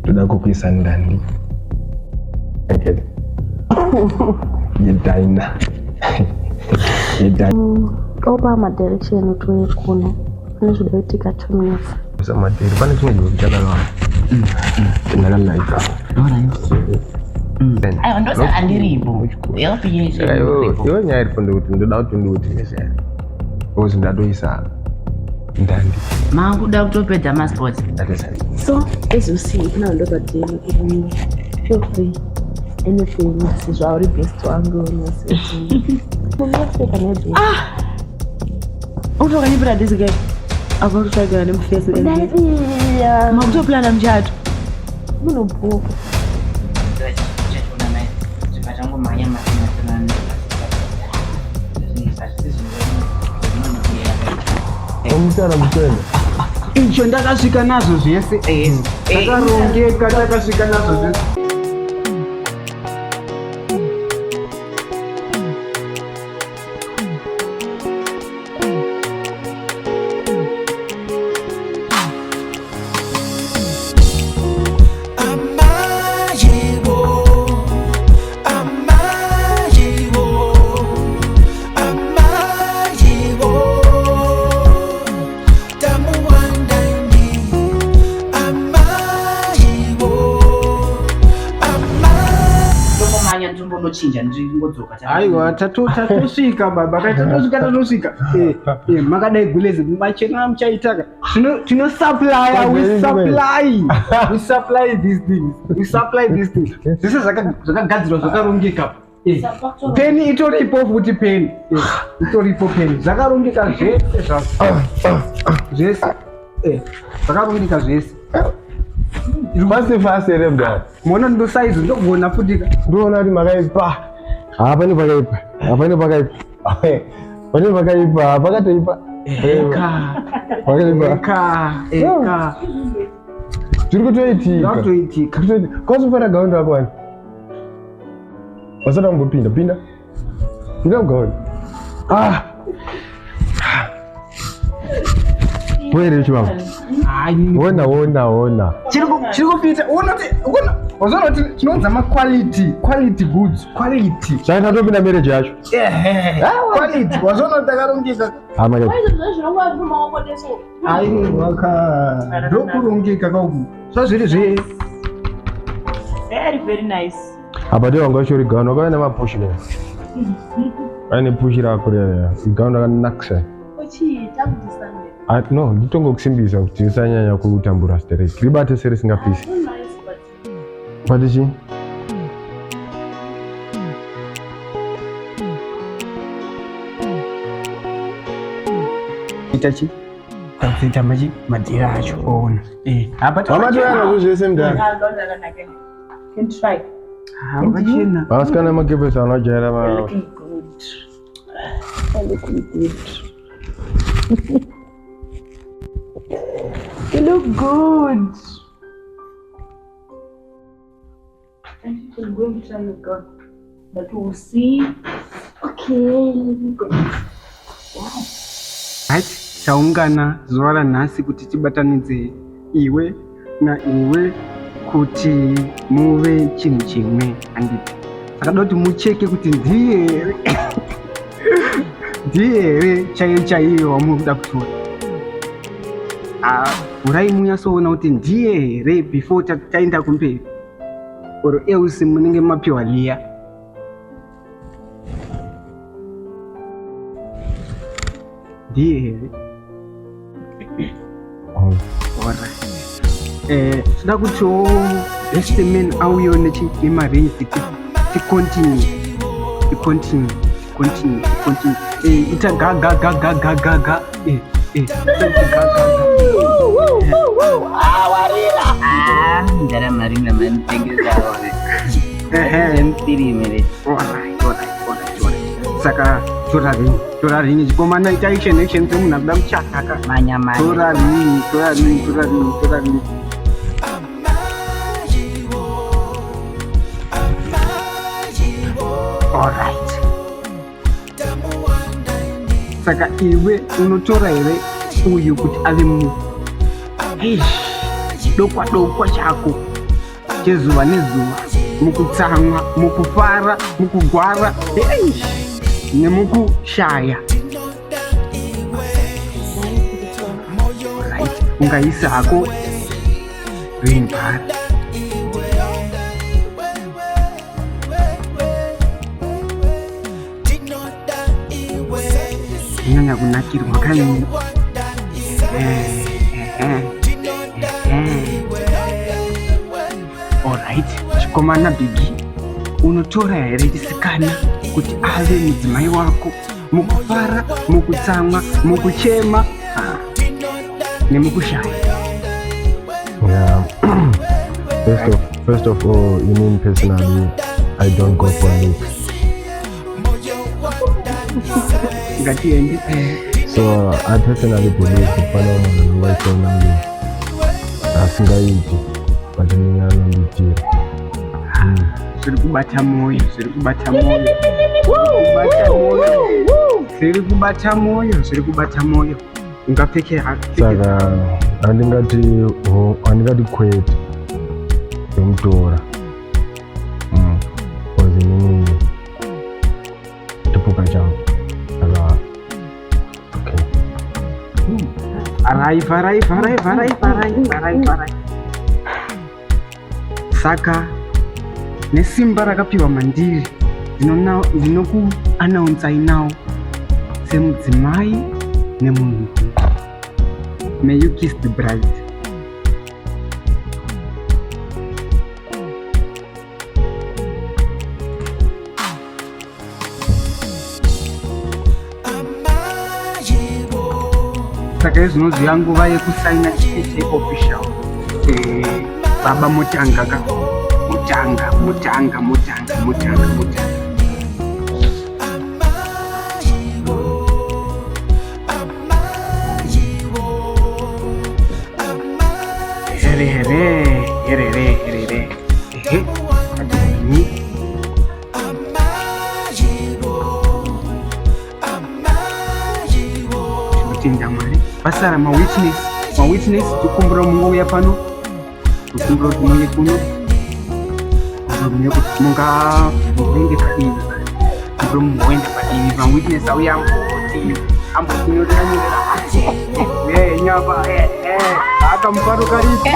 Ndoda kukuisa ndandi. Okay. Yedaina. Yedaina. Opa madirection kuti uye kuno. Pane zvida kuitika 2 minutes. Samadhiri pane chimwe chiro chakanaka. Ndakalaika. Aiwa, ndosaka ndiripo. Help yese. Saka iwe nyaya iripo ndekuti ndoda kuti ndiuti mesha. Because ndatoisa ndandi. Makuda kutopedza masports. Ndatoisa. So, as you see, now look at them. Feel free. Anything. Sezvo uri best wangu. Munofeka nebe. Utokanyipira this guy apa kutsvagira nemufesi. Makutoplana muchato. Munobhuka. Chachiona mai zvipatangomhanya masinasina. Omutana mutenda. Icho ndakasvika nazvo zvese, takarongeka, takasvika nazvo zvese. Amajiwo, amajiwo, amajiwo, tamuwandaini, amajiwo, ama. Tombomhanya, tombonochinja, ndingodzoka. Aiwa, tatosvika baba, tatosvika, tatosvika. Makadai gulezi machena muchaitaka. Tinosupplya, we supply, we supply these things, we supply these things. Zvese zvakagadzirwa, zvakarongeka. Peni itoripo futi, peni itoripo, peni zvakarongeka zvese zvazvo zvese. Zvakarongeka zvese. Fast fast here mdara. Muona ndo size ndogona futi ka. Ndoona kuti makaipa. Hapane pakaipa. Hapane pakaipa. Pane pakaipa, pakatoipa. Eka. Pakaipa. Eka, eka. Zviri kutoitika. Zvakutoitika. Kwazofara gaundi rako wani. Wasada kumbopinda, pinda. Pinda mugaundi. Ah. Were chibaba. Hayi. Ona, ona, ona. Chiri kupita, unoti wazoona kuti tinounza maquality, quality goods, quality. Saka tatopinda marriage yacho. Ehe, quality, wazoona kuti takarongeka. Ah, makaipa. Aiwaka, ndokurongeka kauku zvazviri zve. Very, very nice. Apa ndiyo wanga uchori gauni wakauya nemapushi ne. Aine pushi rako riya. Gauni rakanakisa. Ah, no, nditongokusimbisa kuti usanyanya kutambura stereki. Ribate serisingapisi. Bate chii? Ita chi takuita machi madhira acho oona. Apa Vamatoya nazvo zvese mudhara. Can try. Pachena. Vasikana makepesi vanojaira ma Looking good. Looking good. You look good. And you can go and try your gown. But we'll see. Okay, let me go. Right, taungana zuva ranhasi kuti tibatanidze iwe na iwe kuti muve chinhu chimwe, handiti? Saka da kuti mucheke kuti ndiye here, ndiye here chaiyo chaiyo wamuri kuda kutora. Ah, vhurai munyatsoona kuti ndiye here before taenda kumberi, or else munenge mapiwa liya. Ndiye here? Alright. Toda kutiwo best man auyewo nemarings, ticontinue, ticontinue, ticontinue, ticontinue. Ita ga ga ga ga ga ga ga. Ita ga ga ga. Ah, ndara maringa manitengesawo. Zvemufirimi re. Alright. Saka tora ring, tora ring chikomana, ita action, action semunhu akuda muchata ka. Manya manya. Tora ring, tora ring, tora ring, tora ring. Amajiwo, amajiwo, Alright. tamuwandaini. Saka iwe unotora here uyu kuti ave mu Eish. Chidokwa dokwa chako chezuva nezuva, mukutsamwa, mukufara, mukugwara, eish, nemukushaya. Right, ungaisa hako ring bar. Kunyanya kunakirwa kaini. Alright, chikomana Biggie, unotora here chisikana kuti ave mudzimai wako mukufara, mukutsamwa, mukuchema nemukushaya? Yeah. First of all, you mean personally, I don't go for looks. Ngatiende. So I personally believe kuti pane munhu anongachiona kunge asingaiti, but inini anondiitira. Zviri kubata mwoyo, zviri kubata mwoyo, kubata mwoyo, zviri kubata mwoyo, zviri kubata mwoyo. Ungapfeke Saka handingati handingati kwete, ndomutora because inini chipuka changu, saka okay. Arrive, arrive, arrive, arrive, arrive, arrive, arrive. Saka nesimba rakapiwa mandiri, ndinokuanaunsai now semudzimai nemunhu. May you kiss the bride. Saka izvinoziva nguva yekusaina chete official. Baba mutanga ka, mutanga, mutanga, mutanga, mutanga, mutanga. Here here here here here, ehe, ni. Tinotenda Mwari. Vasara mawitness, mawitness, tokumbura mungouya pano, tokumbura kuti muuye kuno, munga muende padivi, kumbura mumboenda padivi. Mawitness auya amboti ambotinyorera nyorera nyapa akamufaro karipo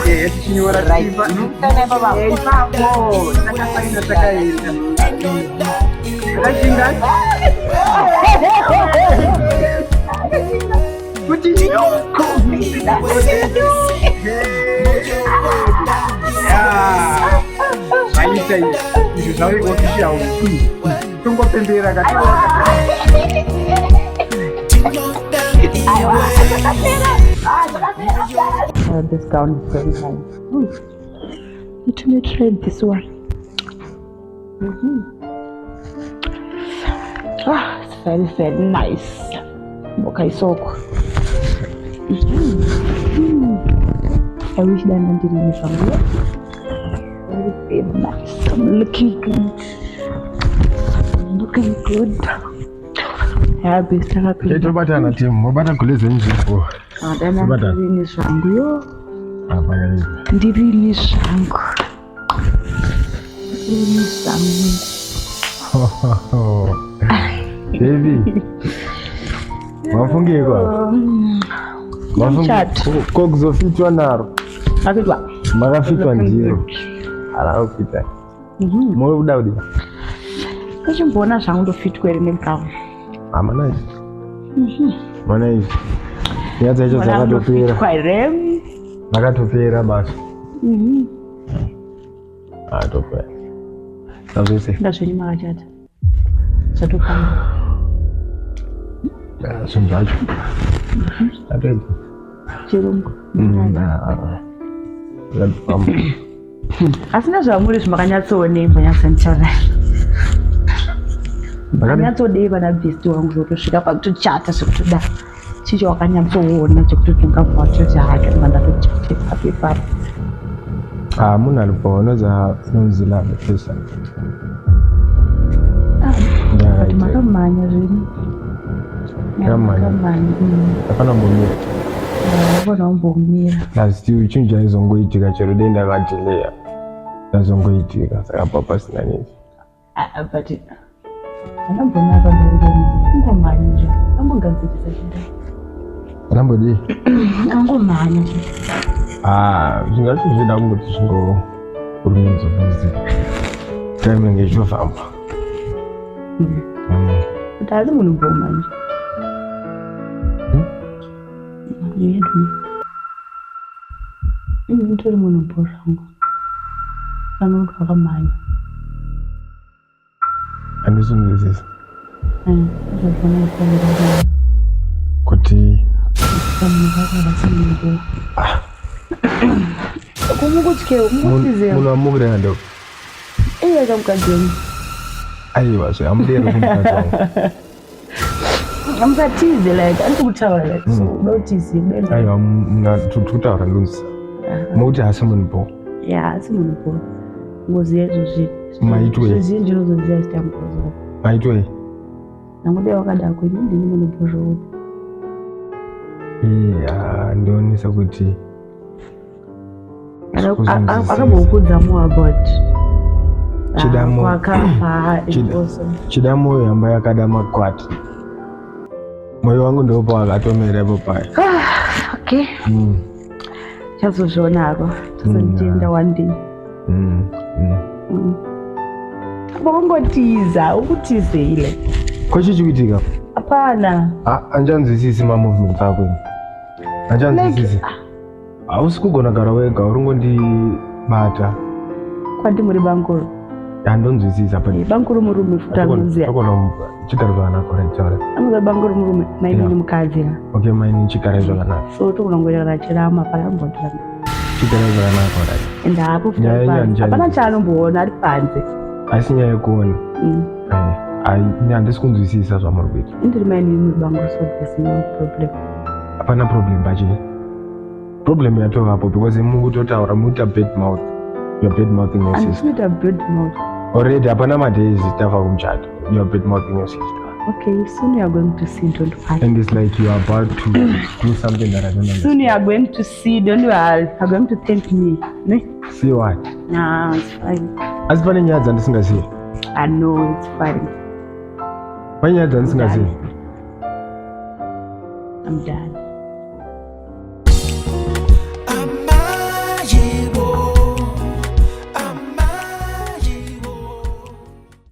tichinyora ipapo, takasaina, takaenda, takashinga kuti nyoko. Zvaita izvi, zvave official, tongopembera kataura. This gown is very nice. Ooh. Let me try this one. Ah, it's very, very nice. Mbokaisoko. I wish that ndiri zvangu. Very, very nice. I'm looking good. I'm looking good. Yeah, best akapinda. Tobatana team, mobata gule zenyu. Dana Tobatana. ndirini zvangu yo. Hapana. Ndirini zvangu. Ndirini zvangu. Baby. Mafungiko. Muchato. Ko kuzofitwa naro. Makafitwa. Makafitwa ndiro. Arakufita. Muri kuda kudii? Kachimboona zvangu ndofitwa here negown. Hamana izvi. Mana izvi. Nyaya dzacho dzakatopera. Ndofitwa here? Dzakatopera basi. Atopera. Tazvese. Ndazvenyu makachata. Zvatofamba. Zvinhu zvacho. Atedza. Chirungu. Zvakatofamba. Asi nezvamuri zvimakanyatsoonei mbonyatsondicharai. Makanyatsodei vana besti wangu zvotosvika pakutochata zvekutoda? Chicho wakanyatsoona chekutoti ungabva watoti hake ndatochata ipapo ipapo? Ah, munhu aripo unoza inonzi love person. But makamhanya zvenyu. Yakamhanya. Yakamhanya. Hapana kumbomira. Hapana kumbomira. Asi chinhu chaizongoitika chero dei ndakadhileya. Zvazongoitika saka pasina nezi. Ah, but anambonaka ungomhanya nje. Ambogadzirisa chinda. Anambodii? Angomhanya nje. Ah, zvingacho zvida kungoti zvingokurumidza bvudzi. Time inenge ichitofamba. Kuti asi munhu bhoma nje. Yedu. Nditori munhu bho zvangu. Pane kuti wakamhanya. Handizvinzwisisi. Izvozvona kuti Kuti kumukutye umukutize munhu wamukirena ndo. iye kamukadzi wenyu. Aiwa zve amudero kumukadzi wangu. Musatize like andiri kutaura like so uda kutize udaenda. Aiwa tikutaura ndonzisa. Mokuti haasi munhu bho. Ya asi munhu bho. Ngoziya izvozvi. Maitwe. Zvizhinji unozoziya zvitambudzo. Maitwei? Nangodai wakadako ini ndini munhu bho zvokuti. Iya, ndionesa kuti Akambokudza more about Chidamo. kwakabva and also Chida moyo yamba yakada makwati. Moyo wangu ndopo akatomera ipo paya. Okay, chazozvionako tozonditenda one day. Wakungotiza ukutizei like Ko chii chikuitika? Hapana. Ah, handichanzwisisi mamovements ako ini. Handichanzwisisi. Hausi kugona gara wega, uri ngondibata. Kwandi muri bankuru. Handonzwisisa but Bankuru murume futi anoziya. Togona chigare zvakanaka, right, taura. Anoziva bankuru murume mainini mukadzi ka. Okay, maini chigare zvakanaka. So togona kungoita kana chirama pana ambotirama. Chigare zvakanaka, right. And haapo futi Nyaya ari yenyu panze. Hapana chaanomboona ari panze. Haisi nyaya yekuona. Eh, ai, ini handisi kunzwisisa zvamuri kuita. Indiri mainini muri bankuru, so there's no problem. Hapana problem pachi. Problem yatovapo because mukutotaura mukuita bad mouth. You're bad mouthing your sister. Andisikuita bad mouth. Already hapana madays tafa kumuchato. You're bad mouthing your sister. Okay, soon you are going to see, don't worry. And it's like you are about to do something that I don't understand. Soon you are going to see, don't worry. You are going to thank me. Ne? See what? Nah, it's fine. Asi pane nyaya dzandisingazivi. I know it's fine. Pane nyaya dzandisingazivi. I'm done.